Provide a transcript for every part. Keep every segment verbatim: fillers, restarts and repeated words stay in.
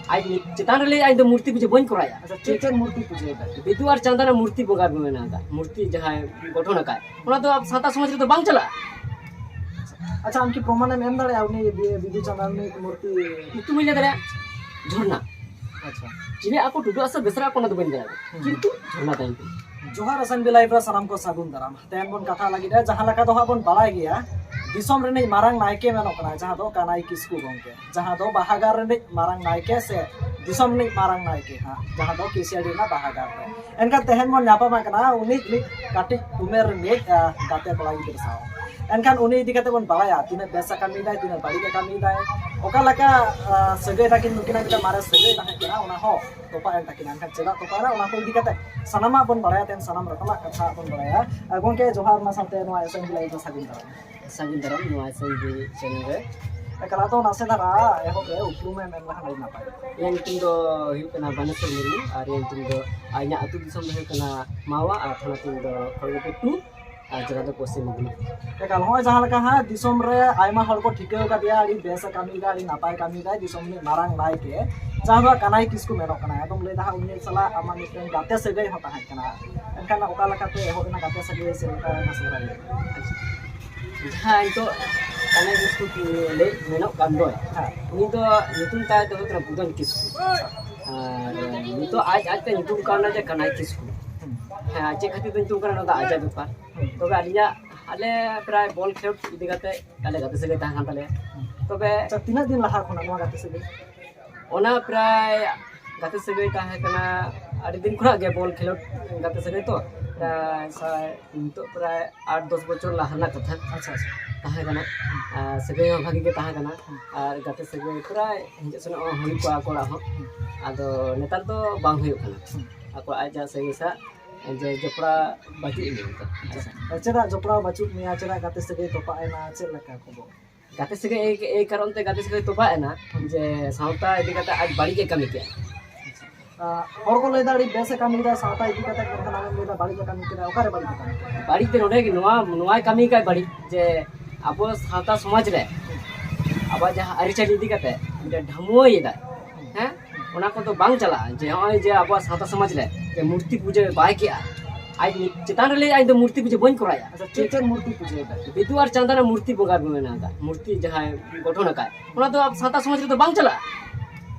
ᱟᱡ ᱪᱮᱛᱟᱱ ᱨᱮ ᱞᱟᱹᱭ, ᱤᱧ ᱫᱚ ᱢᱩᱨᱛᱤ ᱯᱩᱡᱟᱹ ᱵᱟᱹᱧ ᱠᱚᱨᱟᱣᱟ᱾ ᱟᱪᱪᱷᱟ, ᱪᱮᱫ ᱪᱮᱫ ᱢᱩᱨᱛᱤ ᱯᱩᱡᱟᱹᱭᱮᱫᱟ? ᱵᱤᱫᱩ ᱟᱨ ᱪᱟᱸᱫᱟᱱᱟᱜ ᱢᱩᱨᱛᱤ ᱵᱚᱸᱜᱟ ᱵᱚᱱ ᱢᱮᱱᱟᱜ ᱟᱠᱟᱫ, ᱢᱩᱨᱛᱤ ᱡᱟᱦᱟᱸᱭ ᱜᱚᱴᱷᱚᱱ ᱟᱠᱟᱫ, ᱚᱱᱟ ᱫᱚ ᱟᱵᱚ ᱥᱟᱶᱛᱟ ᱥᱚᱢᱟᱡᱽ ᱨᱮᱫᱚ ᱵᱟᱝ ᱪᱟᱞᱟᱜᱼᱟ᱾ ᱟᱪᱪᱷᱟ, ᱟᱢ ᱠᱤ ᱯᱨᱚᱢᱟᱱᱮᱢ ᱮᱢ ᱫᱟᱲᱮᱭᱟᱜᱼᱟ ᱩᱱᱤ ᱵᱤ-, ᱵᱤᱫᱩ ᱪᱟᱸᱫᱟᱱ ᱨᱤᱱᱤᱡ ᱢᱩᱨᱛᱤ? ᱧᱩᱛᱩᱢ ᱤᱧ ᱞᱟᱹᱭ ᱫᱟᱲᱮᱭᱟᱜᱼᱟ, ᱡᱷᱚᱨᱱᱟ᱾ ᱟᱪᱪᱷᱟ᱾ ᱪᱤᱞᱤ ᱟᱠᱚ ᱴᱩᱰᱩ ᱟᱥᱟ ᱵᱮᱥᱨᱟ ᱟᱠᱚ, ᱚᱱᱟ ᱫᱚ ᱵᱟᱹᱧ ᱫᱟᱲᱮᱭᱟᱜᱼᱟ, ᱦᱩᱸ᱾ ᱠᱤᱱᱛᱩ ᱡᱷᱚᱨᱱᱟ ᱛᱟᱭ ᱧᱩᱛᱩᱢ᱾ ᱡᱚᱦᱟᱨ, ᱮᱥ ᱮᱱ ᱵᱤ ᱞᱟᱭᱤᱵᱷ ᱨᱮ ᱥᱟᱱᱟᱢ ᱠᱚ ᱥᱟᱹᱜᱩᱱ ᱫᱟᱨᱟᱢ᱾ ᱛᱮᱦᱮᱧ ᱵᱚᱱ ᱠᱟᱛᱷᱟ ᱞᱟᱹᱜᱤᱫ ᱡᱟᱦᱟᱸ ᱞᱮᱠᱟ ᱫᱚ ᱦᱟᱸᱜ ᱵᱚᱱ ᱵᱟᱲᱟᱭ ᱜᱮᱭᱟ, ᱫᱤᱥᱚᱢ ᱨᱤᱱᱤᱡ ᱢᱟᱨᱟᱝ ᱱᱟᱭᱠᱮ ᱢᱮᱱᱚᱜ ᱠᱟᱱᱟ, ᱡᱟᱦᱟᱸ ᱫᱚ ᱠᱟᱱᱟᱭ ᱠᱤᱥᱠᱩ ᱜᱚᱢᱠᱮ, ᱡᱟᱦᱟᱸ ᱫᱚ ᱵᱟᱦᱟ ᱜᱟᱲ ᱨᱤᱱᱤᱡ ᱢᱟᱨᱟᱝ ᱱᱟᱭᱠᱮ ᱥᱮ ᱫᱤᱥᱚᱢ ᱨᱤᱱᱤᱡ ᱢᱟᱨᱟᱝ ᱱᱟᱭᱠᱮ ᱦᱟᱸᱜ, ᱡᱟᱦᱟᱸ ᱫᱚ ᱠᱤᱥᱤᱭᱟᱹᱲᱤ ᱨᱮᱱᱟᱜ ᱵᱟᱦᱟ ᱜᱟᱲ ᱨᱮ᱾ ᱮᱱᱠᱷᱟᱱ ᱛᱮᱦᱮᱧ ᱵᱚᱱ ᱧᱟᱯᱟᱢ ᱟᱠᱟᱱᱟ ᱩᱱᱤ ᱢᱤᱫ ᱠᱟᱹᱴᱤᱡ ᱩᱢᱮᱨ ᱨᱤᱱᱤᱡ, ᱟ, ᱜᱟᱛᱮ ᱠᱚᱲᱟ ᱜᱤᱫᱽᱨᱟᱹ ᱥᱟᱶ᱾ ᱮᱱᱠᱷᱟᱱ ᱩᱱᱤ ᱤᱫᱤ ᱠᱟᱛᱮ ᱵᱚᱱ ᱵᱟᱲᱟᱭᱟ, ᱛᱤᱱᱟᱹᱜ ᱵᱮᱥ ᱮ ᱠᱟᱹᱢᱤᱭᱮᱫᱟᱭ, ᱛᱤᱱᱟᱹᱜ ᱵᱟᱹᱲᱤᱡ ᱮ ᱠᱟᱹᱢᱤᱭᱮᱫᱟᱭ, ᱚᱠᱟ ᱞᱮᱠᱟ, ᱟ, ᱥᱟᱹᱜᱟᱹᱭ ᱛᱟᱹᱠᱤᱱ, ᱱᱩᱠᱤᱱᱟᱜ ᱢᱤᱫᱴᱟᱝ ᱢᱟᱨᱮ ᱥᱟᱹᱜᱟᱹᱭ ᱛᱟᱦᱮᱸ ᱠᱟᱱᱟ, ᱚᱱᱟ ᱦᱚᱸ ᱛᱚᱯᱟᱜ ᱮᱱ ᱛᱟᱹᱠᱤᱱᱟ᱾ ᱮᱱᱠᱷᱟᱱ ᱪᱮᱫᱟᱜ ᱛᱚᱯᱟᱜ ᱮᱱᱟ, ᱚᱱᱟ ᱠᱚ ᱤᱫᱤ ᱠᱟᱛᱮ ᱥᱟᱱᱟᱢᱟᱜ ᱵᱚᱱ ᱵᱟᱲᱟᱭᱟ, ᱛᱮᱦᱮᱧ ᱥᱟᱱᱟᱢ ᱨᱚᱠᱚᱢᱟᱜ ᱠᱟᱛᱷᱟ ᱵᱚᱱ ᱵᱟᱲᱟᱭᱟ᱾ ᱟ, ᱜᱚᱢᱠᱮ, ᱡᱚᱦᱟᱨ, ᱚᱱᱟ ᱥᱟᱶᱛᱮ ᱱᱚᱣᱟ ᱮᱥ ᱮᱱ ᱵᱤ ᱞᱟᱭᱤᱵᱷ ᱨᱮ ᱥᱟᱹᱜᱩᱱ ᱫᱟᱨᱟᱢ᱾ ᱥᱟᱹᱜᱩᱱ ᱫᱟᱨᱟᱢ ᱱᱚᱣᱟ ᱮᱥ ᱮᱱ ᱵᱤ ᱪᱮᱱᱮᱞ ᱨᱮ᱾ ᱮᱠᱟᱞ, ᱟᱫᱚ ᱱᱟᱥᱮ ᱫᱷᱟᱨᱟ ᱮᱦᱚᱵ ᱨᱮ ᱩᱯᱨᱩᱢ ᱮᱢ ᱮᱢ ᱞᱮᱠᱷᱟᱱ ᱟᱹᱰᱤ ᱱᱟᱯᱟᱭ᱾ ᱤᱧᱟᱹᱜ ᱧᱩᱛᱩᱢ ᱫᱚ ᱦᱩᱭᱩᱜ ᱠᱟᱱᱟ ᱵᱟᱱᱮᱥᱚᱨ ᱢᱩᱨᱢᱩ ᱟᱨ ᱤᱧᱟᱹᱜ ᱧᱩᱛᱩᱢ ᱫᱚ, ᱟᱨ ᱤᱧᱟᱹᱜ ᱟᱹᱛᱩ ᱫᱤᱥᱚᱢ ᱫᱚ ᱦᱩᱭᱩᱜ ᱠᱟᱱᱟ ᱢᱟᱣᱟ ᱟᱨ ᱛᱷᱟᱱᱟ ᱧᱩᱛᱩᱢ ᱫᱚ ᱠᱷᱚᱲᱜᱚᱯᱩᱨ ᱴᱩ ᱟᱨ ᱡᱮᱞᱟ ᱫᱚ ᱯᱚᱥᱪᱤᱢ ᱢᱮᱫᱽᱱᱤᱯᱩᱨ᱾ ᱮᱠᱟᱞ, ᱱᱚᱜᱼᱚᱭ ᱡᱟᱦᱟᱸ ᱞᱮᱠᱟ ᱦᱟᱸᱜ ᱫᱤᱥᱚᱢ ᱨᱮ ᱟᱭᱢᱟ ᱦᱚᱲ ᱠᱚ ᱴᱷᱤᱠᱟᱹ ᱟᱠᱟᱫᱮᱭᱟ, ᱟᱹᱰᱤ ᱵᱮᱥ ᱮ ᱠᱟᱹᱢᱤᱭᱮᱫᱟ, ᱟᱹᱰᱤ ᱱᱟᱯᱟᱭ ᱠᱟᱹᱢᱤᱭᱮᱫᱟᱭ, ᱫᱤᱥᱚᱢ ᱨᱤᱱᱤᱡ ᱢᱟᱨᱟᱝ ᱱᱟᱭᱠᱮ, ᱡᱟᱦᱟᱸ ᱫᱚ ᱠᱟᱱᱟᱭ ᱠᱤᱥᱠᱩ ᱢᱮᱱᱚᱜ ᱠᱟᱱᱟ᱾ ᱟᱫᱚᱢ ᱞᱟᱹᱭ ᱫᱟ ᱦᱟᱸᱜ ᱩᱱᱤ ᱥᱟᱞᱟᱜ ᱟᱢᱟᱜ ᱢᱤᱫᱴᱮᱱ ᱜᱟᱛᱮ ᱥᱟᱹᱜᱟᱹᱭ ᱦᱚᱸ ᱛᱟᱦᱮᱸ ᱠᱟᱱᱟ, ᱮᱱᱠᱷᱟᱱ ᱚᱠᱟ ᱞᱮᱠᱟᱛᱮ ᱮᱦᱚᱵ ᱮᱱᱟ ᱜᱟᱛᱮ ᱥᱟᱹᱜᱟᱹᱭ ᱥᱮ ᱚᱱᱠᱟ ᱱᱟᱥᱮ ᱫᱷᱟᱨᱟ ᱞᱟᱹᱭ ᱢᱮ᱾ ᱡᱟᱦᱟᱸ ᱱᱤᱛᱚᱜ ᱠᱟᱱᱟᱭ ᱠᱤᱥᱠᱩ ᱞᱟᱹᱭ ᱢᱮᱱᱚᱜ ᱠᱟᱱ ᱫᱚᱭ, ᱦᱮᱸ᱾ ᱩᱱᱤ ᱫᱚ ᱧᱩᱛᱩᱢ ᱛᱟᱭ ᱫᱚ ᱦᱩᱭᱩᱜ ᱠᱟᱱᱟ ᱵᱩᱫᱚᱱ ᱠᱤᱥᱠᱩ᱾ ᱟᱪᱪᱷᱟ᱾ ᱟᱨ ᱱᱤᱛᱚᱜ ᱟᱡ ᱟᱡᱛᱮ ᱧᱩᱛᱩᱢ ᱠᱟᱣᱱᱟ ᱡᱮ ᱠᱟᱱᱟᱭ ᱠᱤᱥᱠᱩ᱾ ᱦᱩᱸ᱾ ᱦᱮᱸ, ᱟᱨ ᱪᱮᱫ ᱠᱷᱟᱹᱛᱤᱨ ᱛᱮ ᱧᱩᱛᱩᱢ ᱠᱟᱱᱟ, ᱚᱱᱟ ᱫᱚ ᱟᱡᱟᱜ ᱵᱮᱯᱟᱨ᱾ ᱦᱩᱸ᱾ ᱛᱚᱵᱮ ᱟᱹᱞᱤᱧᱟᱜ, ᱟᱞᱮ ᱯᱨᱟᱭ ᱵᱚᱞ ᱠᱷᱮᱞᱳᱰ ᱤᱫᱤ ᱠᱟᱛᱮ ᱟᱞᱮ ᱜᱟᱛᱮ ᱥᱟᱹᱜᱟᱹᱭ ᱛᱟᱦᱮᱸ ᱠᱟᱱ ᱛᱟᱞᱮᱭᱟ᱾ ᱦᱩᱸ᱾ ᱛᱚᱵᱮ ᱟᱪᱪᱷᱟ, ᱛᱤᱱᱟᱹᱜ ᱫᱤᱱ ᱞᱟᱦᱟ ᱠᱷᱚᱱᱟᱜ ᱱᱚᱣᱟ ᱜᱟᱛᱮ ᱥᱟᱹᱜᱟᱹᱭ? ᱚᱱᱟ ᱯᱨᱟᱭ ᱜᱟᱛᱮ ᱥᱟᱹᱜᱟᱹᱭ ᱛᱟᱦᱮᱸ ᱠᱟᱱᱟ ᱟᱹᱰᱤ ᱫᱤᱱ ᱠᱷᱚᱱᱟᱜ ᱜᱮ, ᱵᱚᱞ ᱠᱷᱮᱞᱳᱰ ᱜᱟᱛᱮ ᱥᱟᱹᱜᱟᱹᱭ ᱛᱚ, ᱯᱨᱟᱭ ᱥᱟᱭ, ᱱᱤᱛᱚᱜ ᱯᱨᱟᱭ ᱟᱴ ᱫᱚᱥ ᱵᱚᱪᱷᱚᱨ ᱞᱟᱦᱟ ᱨᱮᱱᱟᱜ ᱠᱟᱛᱷᱟ᱾ ᱟᱪᱪᱷᱟ, ᱟᱪᱪᱷᱟ᱾ ᱛᱟᱦᱮᱸ ᱠᱟᱱᱟ᱾ ᱟᱨ ᱥᱟᱹᱜᱟᱹᱭ ᱦᱚᱸ ᱵᱷᱟᱜᱤ ᱜᱮ ᱛᱟᱦᱮᱸ ᱠᱟᱱᱟ᱾ ᱦᱩᱸ᱾ ᱟᱨ ᱜᱟᱛᱮ ᱥᱟᱹᱜᱟᱹᱭ ᱯᱨᱟᱭ ᱦᱤᱡᱩᱜ ᱥᱮᱱᱚᱜ ᱦᱚᱸ ᱦᱩᱭ ᱠᱚᱜᱼᱟ ᱟᱠᱚ ᱚᱲᱟᱜ ᱦᱚᱸ᱾ ᱦᱩᱸ᱾ ᱟᱫᱚ ᱱᱮᱛᱟᱨ ᱫᱚ ᱵᱟᱝ ᱦᱩᱭᱩᱜ ᱠᱟᱱᱟ᱾ ᱦᱩᱸ᱾ ᱟᱠᱚ ᱟᱡ ᱡᱟᱦᱟᱸ ᱥᱟᱹᱜᱟᱹᱭ ᱥᱟᱶ ᱡᱮ ᱡᱚᱯᱲᱟᱣ ᱵᱟᱹᱪᱩᱜ ᱤᱧᱟ ᱚᱱᱠᱟ᱾ ᱟᱪᱪᱷᱟ᱾ ᱪᱮᱫᱟᱜ ᱡᱚᱯᱲᱟᱣ ᱵᱟᱹᱪᱩᱜ ᱢᱮᱭᱟ? ᱪᱮᱫᱟᱜ ᱜᱟᱛᱮ ᱥᱟᱹᱜᱟᱹᱭ ᱛᱚᱯᱟᱜ ᱮᱱᱟ? ᱪᱮᱫ ᱞᱮᱠᱟ ᱠᱷᱚᱵᱚᱨ? ᱜᱟᱛᱮ ᱥᱟᱹᱜᱟᱹᱭ ᱮᱭ, ᱮᱭ ᱠᱟᱨᱚᱱ ᱛᱮ ᱜᱟᱛᱮ ᱥᱟᱹᱜᱟᱹᱭ ᱛᱚᱯᱟᱜ ᱮᱱᱟ ᱡᱮ ᱥᱟᱶᱛᱟ ᱤᱫᱤ ᱠᱟᱛᱮ ᱟᱡ ᱵᱟᱹᱲᱤᱡ ᱮ ᱠᱟᱹᱢᱤ ᱠᱮᱜᱼᱟ᱾ ᱟᱪᱪᱷᱟ᱾ ᱟᱸ, ᱦᱚᱲ ᱠᱚ ᱞᱟᱹᱭᱫᱟ ᱟᱹᱰᱤ ᱵᱮᱥ ᱮ ᱠᱟᱹᱢᱤᱭᱮᱫᱟ ᱥᱟᱶᱛᱟ ᱤᱫᱤ ᱠᱟᱛᱮ, ᱢᱮᱱᱠᱷᱟᱱ ᱟᱢᱮᱢ ᱞᱟᱹᱭᱫᱟ ᱵᱟᱹᱲᱤᱡ ᱮ ᱠᱟᱹᱢᱤ ᱠᱮᱫᱟ᱾ ᱚᱠᱟᱨᱮ ᱵᱟᱹᱲᱤᱡ ᱮ ᱠᱟᱹᱢᱤ ᱠᱮᱫᱟ? ᱵᱟᱹᱲᱤᱡ ᱫᱚ ᱱᱚᱰᱮ ᱜᱮ, ᱱᱚᱣᱟ, ᱱᱚᱣᱟᱭ ᱠᱟᱹᱢᱤ ᱠᱟᱜ ᱵᱟᱹᱲᱤᱡ ᱡᱮ ᱟᱵᱚ ᱥᱟᱶᱛᱟ ᱥᱚᱢᱟᱡᱽ ᱨᱮ ᱟᱵᱚᱣᱟᱜ ᱡᱟᱦᱟᱸ ᱟᱹᱨᱤᱪᱟᱹᱞᱤ ᱤᱫᱤ ᱠᱟᱛᱮ ᱢᱤᱫᱴᱮᱱ ᱰᱷᱟᱹᱢᱩᱣᱟᱹᱭ ᱮᱫᱟᱭ᱾ ᱦᱮᱸ, ᱚᱱᱟ ᱠᱚᱫᱚ ᱵᱟᱝ ᱪᱟᱞᱟᱜᱼᱟ᱾ ᱡᱮ ᱱᱚᱜᱼᱚᱭ ᱡᱮ ᱟᱵᱚᱣᱟᱜ ᱥᱟᱶᱛᱟ ᱥᱚᱢᱟᱡᱽ ᱨᱮ ᱡᱮ ᱢᱩᱨᱛᱤ ᱯᱩᱡᱟᱹ ᱵᱟᱭ ᱠᱮᱜᱼᱟ, ᱟᱡ ᱪᱮᱛᱟᱱ ᱨᱮ ᱞᱟᱹᱭ, ᱤᱧ ᱫᱚ ᱢᱩᱨᱛᱤ ᱯᱩᱡᱟᱹ ᱵᱟᱹᱧ ᱠᱚᱨᱟᱣᱮᱜᱼᱟ᱾ ᱟᱪᱪᱷᱟ, ᱪᱮᱫ ᱪᱮᱫ ᱢᱩᱨᱛᱤ ᱯᱩᱡᱟᱹᱭᱮᱫᱟ? ᱵᱤᱫᱩ ᱟᱨ ᱪᱟᱸᱫᱟᱱ ᱨᱮᱱᱟᱜ ᱢᱩᱨᱛᱤ ᱵᱚᱸᱜᱟ ᱵᱚᱱ ᱢᱮᱱᱟ, ᱢᱩᱨᱛᱤ ᱡᱟᱦᱟᱸᱭ ᱜᱚᱴᱷᱚᱱ ᱟᱠᱟᱫ, ᱚᱱᱟ ᱫᱚ ᱟᱵᱚ ᱥᱟᱶᱛᱟ ᱥᱚᱢᱟᱡᱽ ᱨᱮᱫᱚ ᱵᱟᱝ ᱪᱟᱞᱟᱜᱼᱟ᱾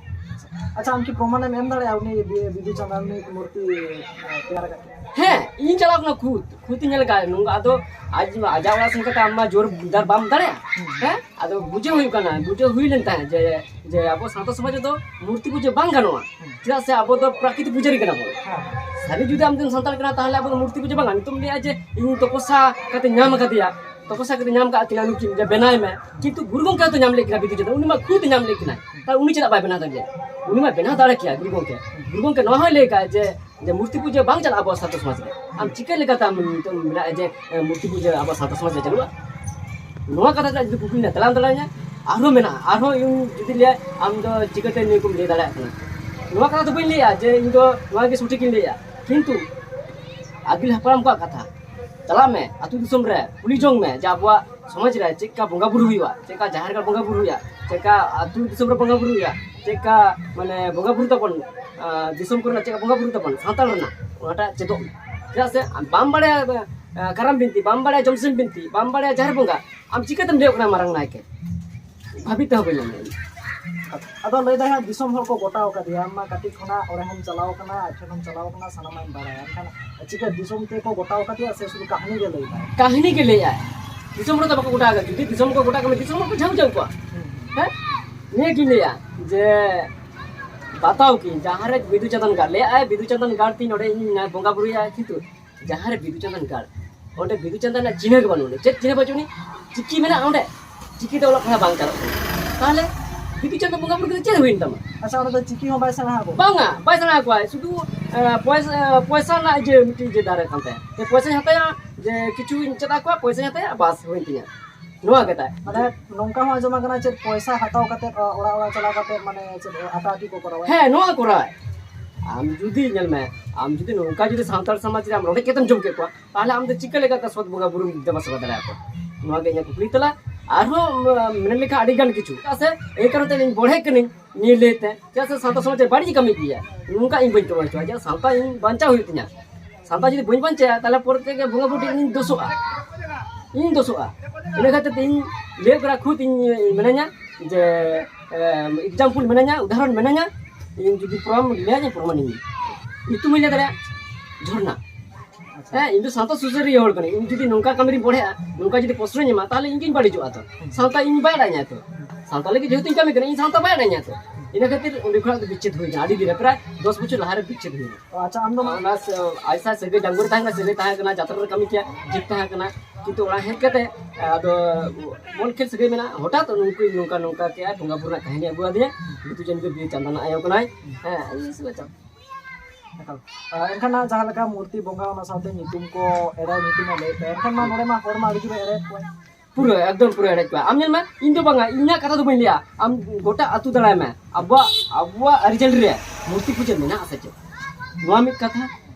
ᱟᱪᱪᱷᱟ, ᱟᱢ ᱠᱤ ᱯᱨᱚᱢᱟᱱᱮᱢ ᱮᱢ ᱫᱟᱲᱮᱭᱟᱜᱼᱟ ᱩᱱᱤ ᱵᱤ-, ᱵᱤᱫᱩ ᱪᱟᱸᱫᱟᱱ ᱩᱱᱤ ᱢᱩᱨᱛᱤ, ᱮ, ᱛᱮᱭᱟᱨ ᱟᱠᱟᱫ ᱛᱟᱭᱟ? ᱦᱮᱸ, ᱤᱧ ᱪᱟᱞᱟᱣ ᱠᱟᱱᱟ ᱠᱷᱩᱫ, ᱠᱷᱩᱫ ᱤᱧ ᱧᱮᱞ ᱟᱠᱟᱫ ᱱᱚᱝᱠᱟ᱾ ᱟᱫᱚ ᱟᱡ, ᱟᱡᱟᱜ ᱚᱲᱟᱜ ᱥᱮᱱ ᱠᱟᱛᱮ ᱟᱢ ᱢᱟ ᱡᱳᱨ ᱫᱟᱨ ᱵᱟᱢ ᱫᱟᱲᱮᱭᱟᱜᱼᱟ᱾ ᱦᱩᱸ᱾ ᱦᱮᱸ, ᱟᱫᱚ ᱵᱩᱡᱷᱟᱹᱣ ᱦᱩᱭᱩᱜ ᱠᱟᱱᱟ, ᱵᱩᱡᱷᱟᱹᱣ ᱦᱩᱭ ᱞᱮᱱ ᱛᱟᱦᱮᱸᱫ ᱡᱮ, ᱡᱮ ᱟᱵᱚ ᱥᱟᱶᱛᱟ ᱥᱚᱢᱟᱡᱽ ᱨᱮᱫᱚ ᱢᱩᱨᱛᱤ ᱯᱩᱡᱟᱹ ᱵᱟᱝ ᱜᱟᱱᱚᱜᱼᱟ᱾ ᱦᱩᱸ᱾ ᱪᱮᱫᱟᱜ ᱥᱮ ᱟᱵᱚ ᱫᱚ ᱯᱨᱟᱠᱨᱤᱛᱤᱠ ᱯᱩᱡᱟᱹᱨᱤ ᱠᱟᱱᱟ ᱵᱚᱱ᱾ ᱦᱮᱸ᱾ ᱥᱟᱹᱨᱤ ᱡᱩᱫᱤ ᱟᱢ ᱫᱚᱢ ᱥᱟᱱᱛᱟᱲ ᱠᱟᱱᱟ, ᱛᱟᱦᱚᱞᱮ ᱟᱵᱚ ᱫᱚ ᱢᱩᱨᱛᱤ ᱯᱩᱡᱟᱹ ᱵᱟᱝ ᱜᱟᱱᱚᱜᱼᱟ᱾ ᱱᱤᱛᱚᱜ ᱮᱢ ᱞᱟᱹᱭᱟ ᱡᱮ ᱤᱧ ᱛᱚᱯᱚᱥᱟ ᱠᱟᱛᱮ ᱧᱟᱢ ᱟᱠᱟᱫᱮᱭᱟ, ᱛᱚᱯᱚᱥᱟ ᱠᱟᱛᱮ ᱧᱟᱢ ᱠᱟᱜ ᱠᱤᱱᱟ ᱱᱩᱠᱤᱱ, ᱡᱮ ᱵᱮᱱᱟᱣ ᱢᱮ᱾ ᱠᱤᱱᱛᱩ ᱜᱩᱨᱩ ᱜᱚᱢᱠᱮ ᱦᱚᱸᱛᱚ ᱧᱟᱢ ᱞᱮᱫ ᱠᱤᱱᱟ ᱵᱤᱫᱩ ᱪᱟᱸᱫᱟᱱ, ᱩᱱᱤ ᱢᱟ ᱠᱷᱩᱫ ᱧᱟᱢ ᱞᱮᱫ ᱠᱤᱱᱟᱭ᱾ ᱛᱟᱦᱚᱞᱮ ᱩᱱᱤ ᱪᱮᱫᱟᱜ ᱵᱟᱭ ᱵᱮᱱᱟᱣ ᱫᱟᱲᱮᱭᱟᱜᱼᱟ? ᱩᱱᱤ ᱢᱟ ᱵᱮᱱᱟᱣ ᱫᱟᱲᱮ ᱠᱮᱭᱟ ᱜᱩᱨᱩ ᱜᱚᱢᱠᱮ᱾ ᱜᱩᱨᱩ ᱜᱚᱢᱠᱮ ᱱᱚᱣᱟ ᱦᱚᱸᱭ ᱞᱟᱹᱭ ᱠᱟᱜᱼᱟ ᱡᱮ, ᱡᱮ ᱢᱩᱨᱛᱤ ᱯᱩᱡᱟᱹ ᱵᱟᱝ ᱪᱟᱞᱟᱜᱼᱟ ᱟᱵᱚᱣᱟᱜ ᱥᱟᱶᱛᱟ ᱥᱚᱢᱟᱡᱽ ᱨᱮ᱾ ᱟᱢ ᱪᱤᱠᱟᱹ ᱞᱮᱠᱟᱛᱮ ᱟᱢ ᱱᱤᱛᱚᱜ ᱢᱮᱱᱟᱜᱼᱟ ᱡᱮ, ᱮ, ᱢᱩᱨᱛᱤ ᱯᱩᱡᱟᱹ ᱟᱵᱚᱣᱟᱜ ᱥᱟᱶᱛᱟ ᱥᱚᱢᱟᱡᱽ ᱨᱮ ᱪᱟᱹᱞᱩᱜᱼᱟ? ᱱᱚᱣᱟ ᱠᱟᱛᱷᱟ ᱨᱮᱱᱟᱜ ᱡᱩᱫᱤ ᱠᱩᱠᱞᱤ ᱨᱮᱱᱟᱜ ᱛᱮᱞᱟᱢ ᱫᱟᱲᱮᱭᱟᱹᱧᱟ, ᱟᱨᱦᱚᱸ ᱢᱮᱱᱟᱜᱼᱟ, ᱟᱨᱦᱚᱸ ᱤᱧ ᱡᱩᱫᱤ ᱞᱟᱹᱭᱟ, ᱟᱢ ᱫᱚ ᱪᱤᱠᱟᱹᱛᱮ ᱱᱤᱭᱟᱹ ᱠᱚᱢ ᱞᱟᱹᱭ ᱫᱟᱲᱮᱭᱟᱜ ᱠᱟᱱᱟ? ᱱᱚᱣᱟ ᱠᱟᱛᱷᱟ ᱫᱚ ᱵᱟᱹᱧ ᱞᱟᱹᱭᱟ ᱡᱮ ᱤᱧ ᱫᱚ ᱱᱚᱣᱟ ᱜᱮ ᱥᱚᱴᱷᱤᱠ ᱤᱧ ᱞᱟᱹᱭᱟ, ᱠᱤᱱᱛᱩ ᱟᱹᱜᱤᱞ ᱦᱟᱯᱲᱟᱢ ᱠᱚᱣᱟᱜ ᱠᱟᱛᱷᱟ, ᱪᱟᱞᱟᱜ ᱢᱮ ᱟᱹᱛᱩ ᱫᱤᱥᱚᱢ ᱨᱮ, ᱠᱩᱞᱤ ᱡᱚᱝ ᱢᱮ ᱡᱮ ᱟᱵᱚᱣᱟᱜ ᱥᱚᱢᱟᱡᱽ ᱨᱮ ᱪᱮᱫ ᱞᱮᱠᱟ ᱵᱚᱸᱜᱟ ᱵᱩᱨᱩ ᱦᱩᱭᱩᱜᱼᱟ, ᱪᱮᱫ ᱞᱮᱠᱟ ᱡᱟᱦᱮᱨ ᱜᱟᱲ ᱵᱚᱸᱜᱟ ᱵᱩᱨᱩ ᱦᱩᱭᱩᱜᱼᱟ, ᱪᱮᱫ ᱞᱮᱠᱟ ᱟᱹᱛᱩ ᱫᱤᱥᱚᱢ ᱨᱮ ᱵᱚᱸᱜᱟ ᱵᱩᱨᱩ ᱦᱩᱭᱩᱜᱼᱟ, ᱪᱮᱫ ᱞᱮᱠᱟ ᱢᱟᱱᱮ ᱵᱚᱸᱜᱟ ᱵᱩᱨᱩ ᱛᱟᱵᱚᱱ, ᱟᱸ, ᱫᱤᱥᱚᱢ ᱠᱚᱨᱮᱱᱟᱜ ᱪᱮᱫ ᱞᱮᱠᱟ ᱵᱚᱸᱜᱟ ᱵᱩᱨᱩ ᱛᱟᱵᱚᱱ, ᱥᱟᱱᱛᱟᱲ ᱨᱮᱱᱟᱜ ᱚᱱᱟᱴᱟᱜ ᱪᱮᱫᱚᱜ ᱢᱮ᱾ ᱪᱮᱫᱟᱜ ᱥᱮ ᱟᱢ ᱵᱟᱢ ᱵᱟᱲᱟᱭᱟ, ᱟᱸ, ᱠᱟᱨᱟᱢ ᱵᱤᱱᱛᱤ, ᱵᱟᱢ ᱵᱟᱲᱟᱭᱟ ᱡᱚᱢᱥᱤᱢ ᱵᱤᱱᱛᱤ, ᱵᱟᱢ ᱵᱟᱲᱟᱭᱟ ᱡᱟᱦᱮᱨ ᱵᱚᱸᱜᱟ, ᱟᱢ ᱪᱤᱠᱟᱹᱛᱮᱢ ᱞᱟᱹᱭᱚᱜ ᱠᱟᱱᱟ ᱢᱟᱨᱟᱝ ᱱᱟᱭᱠᱮ? ᱵᱷᱟᱹᱵᱤ ᱛᱮᱦᱚᱸ ᱵᱟᱹᱧ ᱧᱟᱢ ᱞᱮᱫᱟ᱾ ᱟᱫᱚ ᱞᱟᱹᱭ ᱫᱟᱭ ᱦᱟᱸᱜ ᱫᱤᱥᱚᱢ ᱦᱚᱲ ᱠᱚ ᱜᱚᱴᱟᱣ ᱠᱟᱫᱮᱭᱟ, ᱟᱢ ᱢᱟ ᱠᱟᱹᱴᱤᱡ ᱠᱷᱚᱱᱟᱜ ᱚᱸᱰᱮ ᱦᱚᱸᱢ ᱪᱟᱞᱟᱣ ᱠᱟᱱᱟ, ᱟᱡ ᱴᱷᱮᱱ ᱦᱚᱸᱢ ᱪᱟᱞᱟᱣ ᱠᱟᱱᱟ, ᱥᱟᱱᱟᱢᱟᱜ ᱮᱢ ᱵᱟᱲᱟᱭᱟ, ᱮᱱᱠᱷᱟᱱ ᱪᱤᱠᱟᱹ ᱫᱤᱥᱚᱢ ᱛᱮᱠᱚ ᱜᱚᱴᱟᱣ ᱠᱟᱫᱮᱭᱟ ᱥᱮ ᱥᱩᱫᱷᱩ ᱠᱟᱹᱦᱱᱤ ᱜᱮ ᱞᱟᱹᱭ ᱫᱟᱭ? ᱠᱟᱹᱦᱱᱤ ᱜᱮ ᱞᱟᱹᱭᱟᱭ, ᱫᱤᱥᱚᱢ ᱦᱚᱲ ᱫᱚ ᱵᱟᱠᱚ ᱜᱚᱴᱟ ᱠᱟᱫᱟ᱾ ᱡᱩᱫᱤ ᱫᱤᱥᱚᱢ ᱠᱚ ᱜᱚᱴᱟ ᱠᱟᱫᱟ, ᱫᱤᱥᱚᱢ ᱦᱚᱲ ᱠᱚ ᱡᱷᱟᱢ ᱡᱷᱟᱢ ᱠᱚᱣᱟ᱾ ᱦᱩᱸ᱾ ᱦᱮᱸ, ᱱᱤᱭᱟᱹ ᱜᱤᱧ ᱞᱟᱹᱭᱟ ᱡᱮ ᱵᱟᱛᱟᱣ ᱠᱤ ᱡᱟᱦᱟᱸ ᱨᱮ ᱵᱤᱫᱩ ᱪᱟᱸᱫᱟᱱ ᱜᱟᱲ, ᱞᱟᱹᱭᱟᱭ ᱵᱤᱫᱩ ᱪᱟᱸᱫᱟᱱ ᱜᱟᱲ ᱛᱤᱧ ᱱᱚᱰᱮ ᱤᱧ ᱵᱚᱸᱜᱟ ᱵᱩᱨᱩᱭᱟ, ᱠᱤᱱᱛᱩ ᱡᱟᱦᱟᱸ ᱨᱮ ᱵᱤᱫᱩ ᱪᱟᱸᱫᱟᱱ ᱜᱟᱲ, ᱚᱸᱰᱮ ᱵᱤᱫᱩ ᱪᱟᱸᱫᱟᱱ ᱨᱮᱱᱟᱜ ᱪᱤᱱᱦᱟᱹ ᱜᱮ ᱵᱟᱹᱱᱩᱜ ᱟᱹᱱᱤᱡ᱾ ᱪᱮᱫ ᱪᱤᱱᱦᱟᱹ ᱵᱟᱹᱪᱩᱜ ᱟᱹᱱᱤᱡ? ᱪᱤᱠᱤ ᱢᱮᱱᱟᱜᱼᱟ ᱚᱸᱰᱮ, ᱪᱤᱠᱤ ᱛᱮ ᱚᱞᱚᱜ ᱯᱟᱲᱦᱟᱜ ᱵᱟᱝ ᱪᱟᱞᱟᱜ ᱠᱟᱱᱟ᱾ ᱛᱟᱦᱚᱞᱮ ᱵᱤᱫᱩ ᱪᱟᱸᱫᱟᱱ ᱵᱚᱸᱜᱟ ᱵᱩᱨᱩ ᱠᱟᱛᱮ ᱪᱮᱫ ᱦᱩᱭᱮᱱ ᱛᱟᱢᱟ? ᱟᱪᱪᱷᱟ, ᱚᱸᱰᱮ ᱫᱚ ᱪᱤᱠᱤ ᱦᱚᱸ ᱵᱟᱭ ᱥᱮᱬᱟ ᱟᱠᱚ? ᱵᱟᱝᱟ, ᱵᱟᱭ ᱥᱮᱬᱟ ᱟᱠᱚᱣᱟ᱾ ᱥᱩᱫᱷᱩ, ᱮ, ᱯᱚᱭᱥᱟ, ᱮ, ᱯᱚᱭᱥᱟ ᱨᱮᱱᱟᱜ ᱤᱭᱟᱹ ᱢᱤᱫᱴᱤᱡ ᱤᱭᱟᱹ ᱫᱟᱨᱮ ᱠᱟᱱ ᱛᱟᱭᱟ᱾ ᱡᱮ ᱯᱚᱭᱥᱟᱧ ᱦᱟᱛᱟᱭᱟ, ᱡᱮ ᱠᱤᱪᱷᱩᱧ ᱪᱮᱫ ᱟᱠᱚᱣᱟ, ᱯᱚᱭᱥᱟᱧ ᱦᱟᱛᱟᱭᱟ, ᱵᱟᱥ ᱦᱩᱭᱮᱱ ᱛᱤᱧᱟ᱾ ᱱᱚᱣᱟ ᱜᱮ ᱛᱟᱭ᱾ ᱢᱟᱱᱮ ᱱᱚᱝᱠᱟ ᱦᱚᱸ ᱟᱸᱡᱚᱢ ᱟᱠᱟᱱᱟ ᱪᱮᱫ ᱯᱚᱭᱥᱟ ᱦᱟᱛᱟᱣ ᱠᱟᱛᱮ, ᱚ, ᱚᱲᱟᱜ ᱚᱲᱟᱜ ᱪᱟᱞᱟᱣ ᱠᱟᱛᱮ ᱢᱟᱱᱮ ᱪᱮᱫ ᱟᱴᱟ ᱟᱴᱤ ᱠᱚ ᱠᱚᱨᱟᱣᱟ? ᱦᱮᱸ, ᱱᱚᱣᱟ ᱠᱚᱨᱟᱣ᱾ ᱟᱢ ᱡᱩᱫᱤ ᱧᱮᱞ ᱢᱮ, ᱟᱢ ᱡᱩᱫᱤ ᱱᱚᱝᱠᱟ ᱡᱩᱫᱤ ᱥᱟᱱᱛᱟᱲ ᱥᱚᱢᱟᱡᱽ ᱨᱮ ᱟᱢ ᱨᱚᱰᱚᱡ ᱠᱟᱛᱮᱢ ᱡᱚᱢ ᱠᱮᱫ ᱠᱚᱣᱟ, ᱛᱟᱦᱚᱞᱮ ᱟᱢ ᱫᱚ ᱪᱤᱠᱟᱹ ᱞᱮᱠᱟᱛᱮ ᱥᱚᱛ ᱵᱚᱸᱜᱟ ᱵᱩᱨᱩᱢ ᱫᱮᱵᱟ ᱥᱮᱵᱟ ᱫᱟᱲᱮᱭᱟᱠᱚᱣᱟ? ᱱᱚᱣᱟ ᱜᱮ ᱤᱧᱟᱹᱜ ᱠᱩᱠᱞᱤ ᱛᱟᱞᱟ᱾ ᱟᱨᱦᱚᱸ ᱢᱮᱱ ᱞᱮᱠᱷᱟᱱ ᱟᱹᱰᱤ ᱜᱟᱱ ᱠᱤᱪᱷᱩ᱾ ᱪᱮᱫᱟᱜ ᱥᱮ ᱮᱭ ᱠᱟᱨᱚᱱ ᱛᱮ ᱤᱧ ᱵᱚᱲᱦᱮ ᱠᱟᱹᱱᱟᱹᱧ ᱱᱤᱭᱟᱹ ᱞᱟᱹᱭ ᱛᱮ, ᱪᱮᱫᱟᱜ ᱥᱮ ᱥᱟᱶᱛᱟ ᱥᱚᱢᱟᱡᱽ ᱨᱮ ᱵᱟᱹᱲᱤᱡ ᱠᱟᱹᱢᱤ ᱜᱮᱭᱟ᱾ ᱱᱚᱝᱠᱟ ᱤᱧ ᱵᱟᱹᱧ ᱠᱟᱹᱢᱤ ᱦᱚᱪᱚᱣᱟᱜᱼᱟ᱾ ᱪᱮᱫᱟᱜ ᱥᱟᱶᱛᱟ ᱤᱧ ᱵᱟᱧᱪᱟᱣ ᱦᱩᱭᱩᱜ ᱛᱤᱧᱟ᱾ ᱥᱟᱶᱛᱟ ᱡᱩᱫᱤ ᱵᱟᱹᱧ ᱵᱟᱧᱪᱟᱣᱟ, ᱛᱟᱦᱚᱞᱮ ᱯᱚᱨᱮ ᱛᱮᱜᱮ ᱵᱚᱸᱜᱟ ᱵᱩᱨᱩ ᱴᱷᱮᱱ ᱤᱧ ᱫᱳᱥᱚᱜᱼᱟ, ᱤᱧ ᱫᱳᱥᱚᱜᱼᱟ᱾ ᱤᱱᱟᱹ ᱠᱷᱟᱹᱛᱤᱨ ᱛᱮ ᱤᱧ ᱞᱟᱹᱭ ᱠᱟᱱᱟ, ᱠᱷᱩᱫ ᱤᱧ ᱢᱮᱱᱟᱹᱧᱟ ᱡᱮ ᱮᱠᱡᱟᱢᱯᱩᱞ ᱢᱮᱱᱟᱹᱧᱟ, ᱩᱫᱟᱦᱚᱨᱚᱱ ᱢᱮᱱᱟᱹᱧᱟ᱾ ᱤᱧ ᱡᱩᱫᱤ ᱯᱨᱚᱢ ᱞᱟᱹᱭᱟ, ᱯᱨᱚᱢᱟᱱᱤᱧ ᱧᱩᱛᱩᱢ ᱤᱧ ᱞᱟᱹᱭ ᱫᱟᱲᱮᱭᱟᱜᱼᱟ ᱡᱷᱚᱨᱱᱟ᱾ ᱦᱮᱸ, ᱤᱧ ᱫᱚ ᱥᱟᱶᱛᱟ ᱥᱩᱥᱟᱹᱨᱤᱭᱟᱹ ᱦᱚᱲ ᱠᱟᱹᱱᱟᱹᱧ᱾ ᱤᱧ ᱡᱩᱫᱤ ᱱᱚᱝᱠᱟ ᱠᱟᱹᱢᱤ ᱨᱤᱧ ᱵᱚᱲᱦᱮᱜᱼᱟ, ᱱᱚᱝᱠᱟ ᱡᱩᱫᱤ ᱯᱨᱚᱥᱨᱚᱭ ᱧᱟᱢᱟ, ᱛᱟᱦᱚᱞᱮ ᱤᱧ ᱜᱤᱧ ᱵᱟᱹᱲᱤᱡᱚᱜᱼᱟ ᱛᱚ᱾ ᱥᱟᱶᱛᱟ ᱤᱧ ᱵᱟᱭ ᱟᱲᱟᱜ ᱤᱧᱟ ᱛᱚ᱾ ᱥᱟᱶᱛᱟ ᱞᱟᱹᱜᱤᱫ ᱡᱮᱦᱮᱛᱩᱧ ᱠᱟᱹᱢᱤ ᱠᱟᱱᱟ, ᱤᱧ ᱥᱟᱶᱛᱟ ᱵᱟᱭ ᱟᱲᱟᱜ ᱤᱧᱟ ᱛᱚ᱾ ᱤᱱᱟᱹ ᱠᱷᱟᱹᱛᱤᱨ ᱚᱸᱰᱮ ᱠᱷᱚᱱᱟᱜ ᱫᱚ ᱵᱤᱪᱪᱷᱮᱫ ᱦᱩᱭ ᱠᱟᱱᱟ, ᱟᱹᱰᱤ ᱫᱤᱱ ᱨᱮ, ᱯᱨᱟᱭ ᱫᱚᱥ ᱵᱚᱪᱷᱚᱨ ᱞᱟᱦᱟ ᱨᱮ ᱵᱤᱪᱪᱷᱮᱫ ᱦᱩᱭ ᱠᱟᱱᱟ᱾ ᱚ, ᱟᱪᱪᱷᱟ, ᱟᱢ ᱫᱚ ᱢᱟ- ᱚᱱᱟ ᱥᱮ-, ᱟᱭᱥᱟ ᱥᱟᱹᱜᱟᱹᱭ ᱰᱟᱝᱜᱚᱨ ᱛᱟᱦᱮᱸ ᱠᱟᱱᱟ, ᱥᱟᱹᱜᱟᱹᱭ ᱛᱟᱦᱮᱸ ᱠᱟᱱᱟ, ᱡᱟᱛᱨᱟ ᱨᱮ ᱠᱟᱹᱢᱤ ᱠᱮᱭᱟ, ᱴᱷᱤᱠ ᱛᱟᱦᱮᱸ ᱠᱟᱱᱟ᱾ ᱠᱤᱱᱛᱩ ᱚᱲᱟᱜ ᱦᱮᱡ ᱠᱟᱛᱮ, ᱟᱫᱚ ᱵᱚᱞ ᱠᱷᱮᱞ ᱥᱟᱹᱜᱟᱹᱭ ᱢᱮᱱᱟᱜᱼᱟ, ᱦᱚᱴᱟᱛ ᱱᱩᱠᱩ ᱱᱚᱝᱠᱟ ᱱᱚᱝᱠᱟ ᱠᱮᱜᱼᱟ, ᱵᱚᱸᱜᱟ ᱵᱩᱨᱩ ᱨᱮᱱᱟᱜ ᱠᱟᱹᱦᱱᱤ ᱟᱹᱜᱩ ᱟᱫᱤᱧᱟ, ᱵᱤᱫᱩ ᱪᱟᱸᱫ ᱵᱤᱨ ᱪᱟᱸᱫᱟᱱ ᱟᱭᱳ ᱠᱟᱱᱟᱭ᱾ ᱦᱮᱸ, ᱤᱭᱟᱹ ᱥᱮ ᱵᱟᱪᱟᱣ᱾ ᱮᱠᱟᱞ᱾ ᱟᱨ ᱮᱱᱠᱷᱟᱱ ᱱᱟᱜ ᱡᱟᱦᱟᱸ ᱞᱮᱠᱟ ᱢᱩᱨᱛᱤ ᱵᱚᱸᱜᱟ, ᱚᱱᱟ ᱥᱟᱶᱛᱮ ᱧᱩᱛᱩᱢ ᱠᱚ ᱮᱲᱮ ᱧᱩᱛᱩᱢ ᱮ ᱞᱟᱹᱭᱮᱫ ᱛᱟᱭᱟ, ᱮᱱᱠᱷᱟᱱ ᱢᱟ ᱱᱚᱰᱮ ᱢᱟ ᱦᱚᱲ ᱢᱟ ᱟᱹᱰᱤ ᱡᱳᱨᱮ ᱮᱲᱮᱭᱮᱫ ᱠᱚᱣᱟ᱾ ᱯᱩᱨᱟᱹ, ᱮᱠᱫᱚᱢ ᱯᱩᱨᱟᱹ ᱮᱲᱮ ᱠᱚᱣᱟ᱾ ᱟᱢ ᱧᱮᱞ ᱢᱮ, ᱤᱧ ᱫᱚ ᱵᱟᱝᱟ, ᱤᱧᱟᱹᱜ ᱠᱟᱛᱷᱟ ᱫᱚ ᱵᱟᱹᱧ ᱞᱟᱹᱭᱟ, ᱟᱢ ᱜᱚᱴᱟ ᱟᱹᱛᱩ ᱫᱟᱬᱟᱭ ᱢᱮ, ᱟᱵᱚᱣᱟᱜ, ᱟᱵᱚᱣᱟᱜ ᱟᱹᱨᱤᱪᱟᱹᱞᱤ ᱨᱮ ᱢᱩᱨᱛᱤ ᱯᱩᱡᱟᱹ ᱢᱮᱱᱟᱜᱼᱟ ᱥᱮ ᱪᱮᱫ? ᱱᱚᱣᱟ ᱢᱤᱫ ᱠᱟᱛᱷᱟ᱾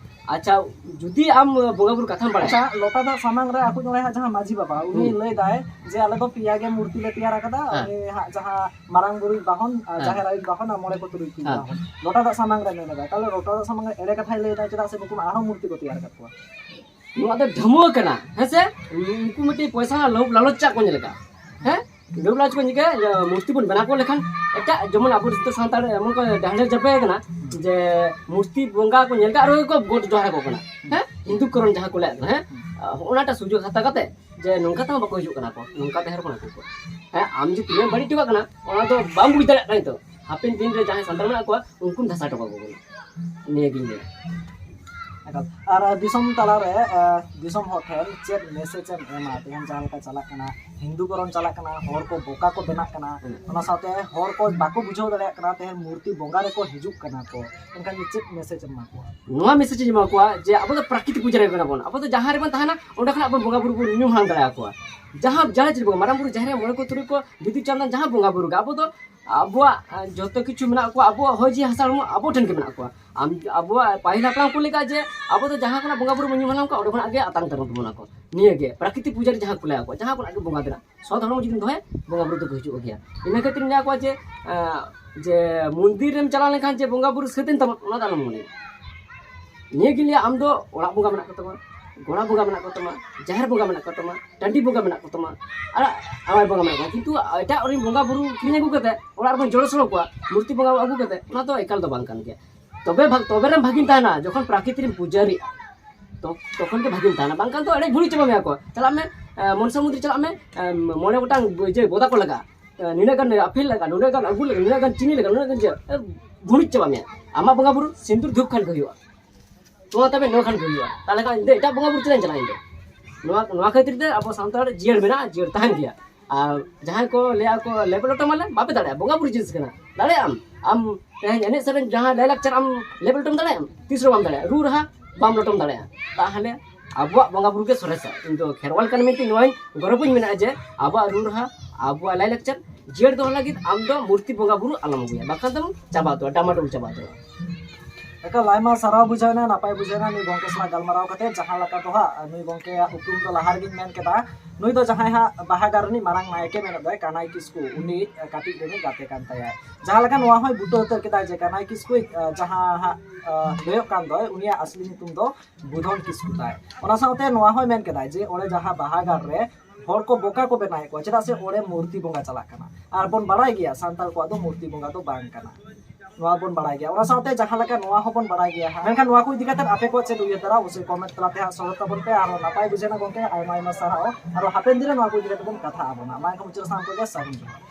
ᱟᱪᱪᱷᱟ, ᱡᱩᱫᱤ ᱟᱢ ᱵᱚᱸᱜᱟ ᱵᱩᱨᱩ ᱠᱟᱛᱷᱟᱢ ᱵᱟᱲᱟᱭᱟ᱾ ᱟᱪᱪᱷᱟ, ᱞᱚᱴᱟ ᱫᱟᱜ ᱥᱟᱢᱟᱝ ᱨᱮ ᱟᱠᱚ ᱱᱚᱰᱮ ᱦᱟᱸᱜ ᱡᱟᱦᱟᱸ ᱢᱟᱹᱡᱷᱤ ᱵᱟᱵᱟ, ᱩᱱᱤ ᱦᱩᱸ᱾ ᱞᱟᱹᱭ ᱫᱟᱭ ᱡᱮ ᱟᱞᱮ ᱫᱚ ᱯᱮᱭᱟ ᱜᱮ ᱢᱩᱨᱛᱤ ᱞᱮ ᱛᱮᱭᱟᱨ ᱟᱠᱟᱫᱟ, ᱦᱮᱸ᱾ ᱩᱱᱤ ᱦᱟᱸᱜ ᱡᱟᱦᱟᱸ ᱢᱟᱨᱟᱝ ᱵᱩᱨᱩᱭᱤᱡ ᱵᱟᱦᱚᱱ, ᱟᱨ ᱦᱮᱸ᱾ ᱡᱟᱦᱮᱨ ᱟᱭᱳᱭᱤᱡ ᱵᱟᱦᱚᱱ, ᱟᱨ ᱢᱚᱬᱮ ᱠᱚ ᱛᱩᱨᱩᱭ ᱠᱚ ᱦᱮᱸ᱾ ᱵᱟᱦᱚᱱ᱾ ᱞᱚᱴᱟ ᱫᱟᱜ ᱥᱟᱢᱟᱝ ᱨᱮ ᱢᱮᱱ ᱮᱫᱟᱭ, ᱛᱟᱦᱚᱞᱮ ᱞᱚᱴᱟ ᱫᱟᱜ ᱥᱟᱢᱟᱝ ᱨᱮ ᱮᱲᱮ ᱠᱟᱛᱷᱟᱭ ᱞᱟᱹᱭ ᱮᱫᱟ, ᱪᱮᱫᱟᱜ ᱥᱮ ᱱᱩᱠᱩ ᱢᱟ ᱟᱨᱦᱚᱸ ᱢᱩᱨᱛᱤ ᱠᱚ ᱛᱮᱭᱟᱨ ᱟᱠᱟᱫ ᱠᱚᱣᱟ᱾ ᱱᱚᱣᱟ ᱫᱚ ᱰᱷᱟᱹᱢᱩᱣᱟᱹ ᱠᱟᱱᱟ, ᱦᱮᱸ ᱥᱮ? ᱩᱱᱠᱩ ᱢᱤᱫᱴᱤᱡ ᱯᱚᱭᱥᱟ ᱞᱳᱵᱷ ᱞᱟᱞᱚᱪ ᱪᱟᱜ ᱠᱚ ᱧᱮᱞ ᱟᱠᱟᱫ, ᱦᱮᱸ? ᱞᱳᱵᱷ ᱞᱟᱞᱚᱪ ᱠᱚ ᱧᱮᱞ ᱟᱠᱟᱫ, ᱡᱮ ᱢᱩᱨᱛᱤ ᱵᱚᱱ ᱵᱮᱱᱟᱣ ᱠᱚ ᱞᱮᱠᱷᱟᱱ ᱮᱴᱟᱜ, ᱡᱮᱢᱚᱱ ᱟᱵᱚ ᱡᱚᱛᱚ ᱥᱟᱱᱛᱟᱲ ᱮᱢᱚᱱ ᱠᱚ ᱰᱟᱦᱞᱮ ᱪᱟᱯᱮ ᱟᱠᱟᱱᱟ, ᱡᱮ ᱢᱩᱨᱛᱤ ᱵᱚᱸᱜᱟ ᱠᱚ ᱧᱮᱞ ᱠᱟᱜ ᱨᱮᱦᱚᱸ ᱠᱚ ᱜᱚᱰ ᱡᱚᱦᱟᱨ ᱟᱠᱚ ᱠᱟᱱᱟ, ᱦᱮᱸ? ᱦᱤᱱᱫᱩ ᱠᱚᱨᱚᱱ ᱡᱟᱦᱟᱸ ᱠᱚ ᱞᱟᱹᱭᱮᱫ ᱠᱟᱱᱟ, ᱦᱮᱸ? ᱦᱚᱸᱜᱼᱚ ᱚᱱᱟᱴᱟᱜ ᱥᱩᱡᱳᱜᱽ ᱦᱟᱛᱟᱣ ᱠᱟᱛᱮ ᱡᱮ ᱱᱚᱝᱠᱟ ᱛᱮᱦᱚᱸ ᱵᱟᱠᱚ ᱦᱤᱡᱩᱜ ᱠᱟᱱᱟ ᱠᱚ, ᱱᱚᱝᱠᱟ ᱛᱮᱦᱚᱸ ᱠᱚ ᱱᱟᱠᱚ ᱠᱚ᱾ ᱦᱮᱸ, ᱟᱢ ᱡᱮ ᱛᱤᱱᱟᱹᱜ ᱮᱢ ᱵᱟᱹᱲᱤᱡ ᱦᱚᱴᱚ ᱠᱟᱜ ᱠᱟᱱᱟ, ᱚᱱᱟ ᱫᱚ ᱵᱟᱢ ᱵᱩᱡᱽ ᱫᱟᱲᱮᱭᱟᱜ ᱠᱟᱱᱟ ᱱᱤᱛᱚᱜ᱾ ᱦᱟᱯᱮᱱ ᱫᱤᱱ ᱨᱮ ᱡᱟᱦᱟᱸᱭ ᱥᱟᱱᱛᱟᱲ ᱢᱮᱱᱟᱜ ᱠᱚᱣᱟ, ᱩᱱᱠᱩᱢ ᱫᱷᱟᱥᱟᱣ ᱦᱚᱴᱚ ᱠᱟᱠᱚ ᱠᱟᱱᱟ᱾ ᱱᱤᱭᱟᱹᱜᱤᱧ ᱞᱟᱹᱭᱟ᱾ ᱮᱠᱟᱞ᱾ ᱟᱨ ᱫᱤᱥᱚᱢ ᱛᱟᱞᱟᱨᱮ, ᱮ, ᱫᱤᱥᱚᱢ ᱦᱚᱲ ᱴᱷᱮᱱ ᱪᱮᱫ ᱢᱮᱥᱮᱡᱽ ᱮᱢ ᱮᱢᱟ? ᱛᱮᱦᱮᱧ ᱡᱟᱦᱟᱸ ᱞᱮᱠᱟ ᱪᱟᱞᱟᱜ ᱠᱟᱱᱟ, ᱦᱤᱱᱫᱩ ᱠᱚᱨᱚᱱ ᱪᱟᱞᱟᱜ ᱠᱟᱱᱟ, ᱦᱚᱲ ᱠᱚ ᱵᱚᱠᱟ ᱠᱚ ᱵᱮᱱᱟᱜ ᱠᱟᱱᱟ, ᱦᱩᱸ᱾ ᱚᱱᱟ ᱥᱟᱶᱛᱮ ᱦᱚᱲ ᱠᱚ ᱵᱟᱠᱚ ᱵᱩᱡᱷᱟᱹᱣ ᱫᱟᱲᱮᱭᱟᱜ ᱠᱟᱱᱟ, ᱛᱮᱦᱮᱧ ᱢᱩᱨᱛᱤ ᱵᱚᱸᱜᱟ ᱨᱮᱠᱚ ᱦᱤᱡᱩᱜ ᱠᱟᱱᱟ ᱠᱚ, ᱮᱱᱠᱷᱟᱱ ᱪᱮᱫ ᱢᱮᱥᱮᱡᱽ ᱮᱢ ᱮᱢᱟ ᱠᱚᱣᱟ? ᱱᱚᱣᱟ ᱢᱮᱥᱮᱡᱽ ᱤᱧ ᱮᱢᱟ ᱠᱚᱣᱟ ᱡᱮ ᱟᱵᱚ ᱫᱚ ᱯᱨᱟᱠᱨᱤᱛᱤᱠ ᱯᱩᱡᱟᱹ ᱨᱮ ᱠᱟᱱᱟ ᱵᱚᱱ, ᱟᱵᱚ ᱫᱚ ᱡᱟᱦᱟᱸ ᱨᱮᱵᱚᱱ ᱛᱟᱦᱮᱱᱟ, ᱚᱸᱰᱮ ᱠᱷᱚᱱᱟᱜ ᱟᱵᱚ ᱵᱚᱸᱜᱟ ᱵᱩᱨᱩ ᱵᱚᱱ ᱧᱩᱢ ᱦᱟᱞᱟᱝ ᱫᱟᱲᱮᱭᱟᱠᱚᱣᱟ᱾ ᱡᱟᱦᱟᱸ, ᱡᱟᱦᱟᱸ ᱪᱮᱫ ᱵᱚᱱ, ᱢᱟᱨᱟᱝ ᱵᱩᱨᱩ, ᱡᱟᱦᱮᱨ ᱟᱭᱳ, ᱢᱚᱬᱮ ᱠᱚ ᱛᱩᱨᱩᱭ ᱠᱚ, ᱵᱤᱫᱩ ᱪᱟᱸᱫᱟᱱ, ᱡᱟᱦᱟᱸ ᱵᱚᱸᱜᱟ ᱵᱩᱨᱩ ᱜᱮ, ᱟᱵᱚ ᱫᱚ ᱟᱵᱚᱣᱟᱜ, ᱟ, ᱡᱚᱛᱚ ᱠᱤᱪᱷᱩ ᱢᱮᱱᱟᱜ ᱠᱚᱣᱟ, ᱟᱵᱚᱣᱟᱜ ᱦᱚᱭ ᱡᱤᱣᱤ ᱦᱟᱥᱟ ᱦᱚᱲᱢᱚ ᱟᱵᱚ ᱴᱷᱮᱱ ᱜᱮ ᱢᱮᱱᱟᱜ ᱠᱚᱣᱟ᱾ ᱟᱢ ᱟᱵᱚᱣᱟᱜ ᱯᱟᱹᱦᱤᱞ ᱦᱟᱯᱲᱟᱢ ᱠᱚ ᱞᱮᱠᱟ ᱡᱮ ᱟᱵᱚ ᱫᱚ ᱡᱟᱦᱟᱸ ᱠᱷᱚᱱᱟᱜ ᱵᱚᱸᱜᱟ ᱵᱩᱨᱩ ᱵᱚᱱ ᱧᱩᱢ ᱦᱟᱞᱟᱝ ᱠᱚᱣᱟ, ᱚᱸᱰᱮ ᱠᱷᱚᱱᱟᱜ ᱜᱮ ᱟᱛᱟᱝ ᱛᱟᱵᱚᱱ ᱛᱟᱵᱚᱱᱟ ᱠᱚ᱾ ᱱᱤᱭᱟᱹ ᱜᱮ ᱯᱨᱟᱠᱨᱤᱛᱤᱠ ᱯᱩᱡᱟᱹ ᱨᱮ ᱡᱟᱦᱟᱸ ᱠᱚ ᱞᱟᱹᱭᱟ ᱠᱚ, ᱡᱟᱦᱟᱸ ᱠᱷᱚᱱᱟᱜ ᱜᱮ ᱵᱚᱸᱜᱟ ᱫᱚ ᱱᱟᱜ ᱥᱚᱛ ᱦᱚᱲᱢᱚ ᱡᱩᱫᱤᱢ ᱫᱚᱦᱚᱭᱟ, ᱵᱚᱸᱜᱟ ᱵᱩᱨᱩ ᱫᱚᱠᱚ ᱦᱤᱡᱩᱜ ᱜᱮᱭᱟ᱾ ᱤᱱᱟᱹ ᱠᱷᱟᱹᱛᱤᱨ ᱤᱧ ᱞᱟᱹᱭᱟ ᱠᱚᱣᱟ ᱡᱮ, ᱟᱸ, ᱡᱮ ᱢᱚᱱᱫᱤᱨ ᱨᱮᱢ ᱪᱟᱞᱟᱣ ᱞᱮᱱᱠᱷᱟᱱ ᱡᱮ ᱵᱚᱸᱜᱟ ᱵᱩᱨᱩ ᱥᱟᱹᱛ ᱮᱱ ᱛᱟᱢᱟ, ᱚᱱᱟ ᱫᱚ ᱟᱞᱚᱢ ᱢᱚᱱᱮᱭᱟ᱾ ᱱᱤᱭᱟᱹ ᱜᱮ ᱞᱟᱹᱭᱟ, ᱟᱢ ᱫᱚ ᱚᱲᱟᱜ ᱵᱚᱸᱜᱟ ᱢᱮᱱᱟᱜ ᱠᱚ ᱛᱟᱢᱟ, ᱜᱚᱲᱟ ᱵᱚᱸᱜᱟ ᱢᱮᱱᱟᱜ ᱠᱚ ᱛᱟᱢᱟ, ᱡᱟᱦᱮᱨ ᱵᱚᱸᱜᱟ ᱢᱮᱱᱟᱜ ᱠᱚ ᱛᱟᱢᱟ, ᱴᱟᱺᱰᱤ ᱵᱚᱸᱜᱟ ᱢᱮᱱᱟᱜ ᱠᱚ ᱛᱟᱢᱟ, ᱟᱨ ᱟᱣᱟᱭ ᱵᱚᱸᱜᱟ ᱢᱮᱱᱟᱜ ᱠᱚᱣᱟ, ᱠᱤᱱᱛᱩ ᱮᱴᱟᱜ ᱨᱮᱱ ᱵᱚᱸᱜᱟ ᱵᱩᱨᱩ ᱠᱤᱨᱤᱧ ᱟᱹᱜᱩ ᱠᱟᱛᱮ ᱚᱲᱟᱜ ᱨᱮᱵᱚᱱ ᱡᱚᱲᱚ ᱥᱚᱲᱚ ᱠᱚᱣᱟ, ᱢᱩᱨᱛᱤ ᱵᱚᱸᱜᱟ ᱟᱹᱜᱩ ᱠᱟᱛᱮ, ᱚᱱᱟ ᱫᱚ ᱮᱠᱟᱞ ᱫᱚ ᱵᱟᱝ ᱠᱟᱱ ᱜᱮᱭᱟ᱾ ᱛᱚᱵᱮ ᱵᱷᱟᱜ-, ᱛᱚᱵᱮ ᱨᱮᱢ ᱵᱷᱟᱹᱜᱤᱢ ᱛᱟᱦᱮᱱᱟ ᱡᱚᱠᱷᱚᱱ ᱯᱨᱟᱠᱨᱤᱛᱤᱠ ᱨᱮᱢ ᱯᱩᱡᱟᱹᱨᱤᱜᱼᱟ, ᱛᱚ-, ᱛᱚᱠᱷᱚᱱ ᱜᱮ ᱵᱷᱟᱹᱜᱤᱢ ᱛᱟᱦᱮᱱᱟ, ᱵᱟᱝᱠᱷᱟᱱ ᱫᱚ ᱮᱲᱮ ᱵᱷᱩᱲᱤ ᱪᱟᱵᱟ ᱢᱮᱭᱟ ᱠᱚ᱾ ᱪᱟᱞᱟᱜ ᱢᱮ, ᱮ, ᱢᱚᱱᱥᱟ ᱢᱚᱱᱫᱤᱨ ᱪᱟᱞᱟᱜ ᱢᱮ, ᱮ, ᱢᱚᱬᱮ ᱜᱚᱴᱟᱝ ᱤᱭᱟᱹ ᱵᱚᱫᱟ ᱠᱚ ᱞᱟᱜᱟᱜᱼᱟ, ᱮ, ᱱᱤᱱᱟᱹᱜ ᱜᱟᱱ ᱟᱯᱮᱞ ᱞᱟᱜᱟᱜᱼᱟ, ᱱᱩᱱᱟᱹᱜ ᱜᱟᱱ ᱟᱹᱜᱩ ᱞᱟᱜᱟᱜᱼᱟ, ᱱᱩᱱᱟᱹᱜ ᱜᱟᱱ ᱪᱤᱱᱤ ᱞᱟᱜᱟᱜᱼᱟ, ᱱᱩᱱᱟᱹᱜ ᱜᱟᱱ ᱤᱭᱟᱹ, ᱮ, ᱵᱷᱩᱲᱤ ᱪᱟᱵᱟ ᱢᱮᱭᱟ᱾ ᱟᱢᱟᱜ ᱵᱚᱸᱜᱟ ᱵᱩᱨᱩ ᱥᱤᱸᱫᱩᱨ ᱫᱷᱩᱯ ᱠᱷᱟᱱ ᱜᱮ ᱦᱩᱭᱩᱜᱼᱟ, ᱛᱚᱣᱟ ᱛᱟᱵᱮ ᱱᱚᱣᱟ ᱠᱷᱟᱱ ᱜᱮ ᱦᱩᱭᱩᱜᱼᱟ᱾ ᱛᱟᱦᱚᱞᱮ ᱠᱷᱟᱱ ᱤᱧ ᱫᱚ ᱮᱴᱟᱜ ᱵᱚᱸᱜᱟ ᱵᱩᱨᱩ ᱪᱮᱫᱟᱜ ᱤᱧ ᱪᱟᱞᱟᱜᱼᱟ? ᱤᱧ ᱫᱚ ᱱᱚᱣᱟ, ᱱᱚᱣᱟ ᱠᱷᱟᱹᱛᱤᱨ ᱛᱮ ᱟᱵᱚ ᱥᱟᱱᱛᱟᱲ ᱡᱤᱭᱟᱹᱲ ᱢᱮᱱᱟᱜᱼᱟ, ᱡᱤᱭᱟᱹᱲ ᱛᱟᱦᱮᱱ ᱜᱮᱭᱟ᱾ ᱟᱨ ᱡᱟᱦᱟᱸᱭ ᱠᱚ ᱞᱟᱹᱭᱟ ᱠᱚ ᱞᱮᱵᱮᱞ ᱞᱚᱴᱚᱢ ᱟᱞᱮ, ᱵᱟᱯᱮ ᱫᱟᱲᱮᱭᱟᱜᱼᱟ᱾ ᱵᱚᱸᱜᱟ ᱵᱩᱨᱩ ᱡᱤᱱᱤᱥ ᱠᱟᱱᱟ, ᱫᱟᱲᱮᱭᱟᱜ ᱟᱢ᱾ ᱟᱢ ᱛᱮᱦᱮᱧ ᱮᱱᱮᱡ ᱥᱮᱨᱮᱧ ᱡᱟᱦᱟᱸ ᱞᱟᱭᱼᱞᱟᱠᱪᱟᱨ ᱟᱢ ᱞᱮᱵᱮᱞ ᱞᱚᱴᱚᱢ ᱫᱟᱲᱮᱭᱟᱜ ᱟᱢ, ᱛᱤᱥ ᱨᱮᱦᱚᱸ ᱵᱟᱢ ᱫᱟᱲᱮᱭᱟᱜᱼᱟ᱾ ᱨᱩ ᱨᱟᱦᱟ ᱵᱟᱢ ᱞᱚᱴᱚᱢ ᱫᱟᱲᱮᱭᱟᱜᱼᱟ᱾ ᱛᱟᱦᱚᱞᱮ ᱟᱵᱚᱣᱟᱜ ᱵᱚᱸᱜᱟ ᱵᱩᱨᱩ ᱜᱮ ᱥᱚᱨᱮᱥᱟ᱾ ᱤᱧ ᱫᱚ ᱠᱷᱮᱨᱣᱟᱞ ᱠᱟᱱ ᱢᱮᱱᱛᱮ ᱱᱚᱣᱟᱧ ᱜᱚᱨᱚᱵᱤᱧ ᱢᱮᱱᱟᱜᱼᱟ ᱡᱮ ᱟᱵᱚᱣᱟᱜ ᱨᱩ ᱨᱟᱦᱟ, ᱟᱵᱚᱣᱟᱜ ᱞᱟᱭᱼᱞᱟᱠᱪᱟᱨ ᱡᱤᱭᱟᱹᱲ ᱫᱚᱦᱚ ᱞᱟᱹᱜᱤᱫ ᱟᱢ ᱫᱚ ᱢᱩᱨᱛᱤ ᱵᱚᱸᱜᱟ ᱵᱩᱨᱩ ᱟᱞᱚᱢ ᱟᱹᱜᱩᱭᱟ, ᱵᱟᱠᱷᱟᱱ ᱫᱚᱢ ᱪᱟᱵᱟ ᱩᱛᱟᱹᱨᱚᱜᱼᱟ, ᱰᱟᱢᱟᱰᱳᱞ ᱪᱟᱵᱟ ᱩᱛᱟᱹᱨᱚᱜᱼᱟ᱾ ᱮᱠᱟᱞ ᱟᱭᱢᱟ ᱥᱟᱨᱦᱟᱣ ᱵᱩᱡᱷᱟᱹᱣ ᱮᱱᱟ, ᱱᱟᱯᱟᱭ ᱵᱩᱡᱷᱟᱹᱣ ᱮᱱᱟ ᱱᱩᱭ ᱜᱚᱝᱠᱮ ᱥᱟᱞᱟᱜ ᱜᱟᱞᱢᱟᱨᱟᱣ ᱠᱟᱛᱮ᱾ ᱡᱟᱦᱟᱸ ᱞᱮᱠᱟ ᱫᱚ ᱦᱟᱸᱜ ᱱᱩᱭ ᱜᱚᱝᱠᱮᱭᱟᱜ ᱩᱯᱨᱩᱢ ᱫᱚ ᱞᱟᱦᱟ ᱨᱮᱜᱮᱧ ᱢᱮᱱ ᱠᱮᱫᱟ, ᱱᱩᱭ ᱫᱚ ᱡᱟᱦᱟᱸᱭ ᱦᱟᱸᱜ ᱵᱟᱦᱟ ᱜᱟᱲ ᱨᱤᱱᱤᱡ ᱢᱟᱨᱟᱝ ᱱᱟᱭᱠᱮ ᱢᱮᱱᱟᱜ ᱫᱚᱭ ᱠᱟᱱᱟᱭ ᱠᱤᱥᱠᱩ, ᱩᱱᱤ ᱠᱟᱹᱴᱤᱡ ᱨᱤᱱᱤᱡ ᱜᱟᱛᱮ ᱠᱟᱱ ᱛᱟᱭᱟᱭ᱾ ᱡᱟᱦᱟᱸ ᱞᱮᱠᱟ ᱱᱚᱣᱟ ᱦᱚᱸᱭ ᱵᱩᱴᱟᱹ ᱩᱛᱟᱹᱨ ᱠᱮᱫᱟ ᱡᱮ ᱠᱟᱱᱟᱭ ᱠᱤᱥᱠᱩ, ᱟᱸ, ᱡᱟᱦᱟᱸ ᱦᱟᱸᱜ, ᱟᱸ, ᱞᱟᱹᱭᱚᱜ ᱠᱟᱱ ᱫᱚᱭ, ᱩᱱᱤᱭᱟᱜ ᱟᱥᱞᱤ ᱧᱩᱛᱩᱢ ᱫᱚ ᱵᱩᱫᱷᱚᱱ ᱠᱤᱥᱠᱩ ᱛᱟᱭ᱾ ᱚᱱᱟ ᱥᱟᱶᱛᱮ ᱱᱚᱣᱟ ᱦᱚᱸᱭ ᱢᱮᱱ ᱠᱮᱫᱟ ᱡᱮ ᱚᱸᱰᱮ ᱡᱟᱦᱟᱸ ᱵᱟᱦᱟ ᱜᱟᱲ ᱨᱮ ᱦᱚᱲ ᱠᱚ ᱵᱚᱠᱟ ᱠᱚ ᱵᱮᱱᱟᱣᱮᱫ ᱠᱚᱣᱟ, ᱪᱮᱫᱟᱜ ᱥᱮ ᱚᱸᱰᱮ ᱢᱩᱨᱛᱤ ᱵᱚᱸᱜᱟ ᱪᱟᱞᱟᱜ ᱠᱟᱱᱟ ᱟᱨ ᱵᱚᱱ ᱵᱟᱲᱟᱭ ᱜᱮᱭᱟ ᱥᱟᱱᱛᱟᱲ ᱠᱚᱣᱟᱜ ᱫᱚ ᱢᱩᱨᱛᱤ ᱵᱚᱸᱜᱟ ᱫᱚ ᱵᱟᱝ ᱠᱟᱱᱟ᱾ ᱱᱚᱣᱟ ᱵᱚᱱ ᱵᱟᱲᱟᱭ ᱜᱮᱭᱟ᱾ ᱚᱱᱟ ᱥᱟᱶᱛᱮ ᱡᱟᱦᱟᱸ ᱞᱮᱠᱟ ᱱᱚᱣᱟ ᱦᱚᱸᱵᱚᱱ ᱵᱟᱲᱟᱭ ᱜᱮᱭᱟ ᱦᱟᱸᱜ᱾ ᱢᱮᱱᱠᱷᱟᱱ ᱱᱚᱣᱟ ᱠᱚ ᱤᱫᱤ ᱠᱟᱛᱮ ᱟᱯᱮ ᱠᱚᱣᱟᱜ ᱪᱮᱫ ᱩᱭᱦᱟᱹᱨ ᱫᱷᱟᱨᱟ, ᱚᱵᱚᱥᱥᱳᱭ comment ᱛᱟᱞᱟᱛᱮ ᱦᱟᱸᱜ ᱥᱚᱫᱚᱨ ᱛᱟᱵᱚᱱ ᱯᱮ᱾ ᱟᱨ ᱱᱟᱯᱟᱭ ᱵᱩᱡᱷᱟᱹᱣ ᱮᱱᱟ ᱜᱚᱝᱠᱮ, ᱟᱭᱢᱟ ᱟᱭᱢᱟ ᱥᱟᱨᱦᱟᱣ᱾ ᱟᱨ ᱦᱟᱯᱮᱱ ᱫᱤᱱ ᱨᱮ ᱱᱚᱣᱟ ᱠᱚ ᱤᱫᱤ ᱠᱟᱛᱮ ᱵᱚᱱ ᱠᱟᱛᱷᱟ ᱟᱵᱚᱱ ᱦᱟᱸᱜ᱾ ᱢᱟ ᱮᱱᱠᱷᱟᱱ ᱢᱩᱪᱟᱹᱫ ᱥᱟᱱᱟᱢ ᱠᱚᱜᱮ ᱥᱟᱹᱜᱩᱱ ᱡᱚᱦᱟᱨ᱾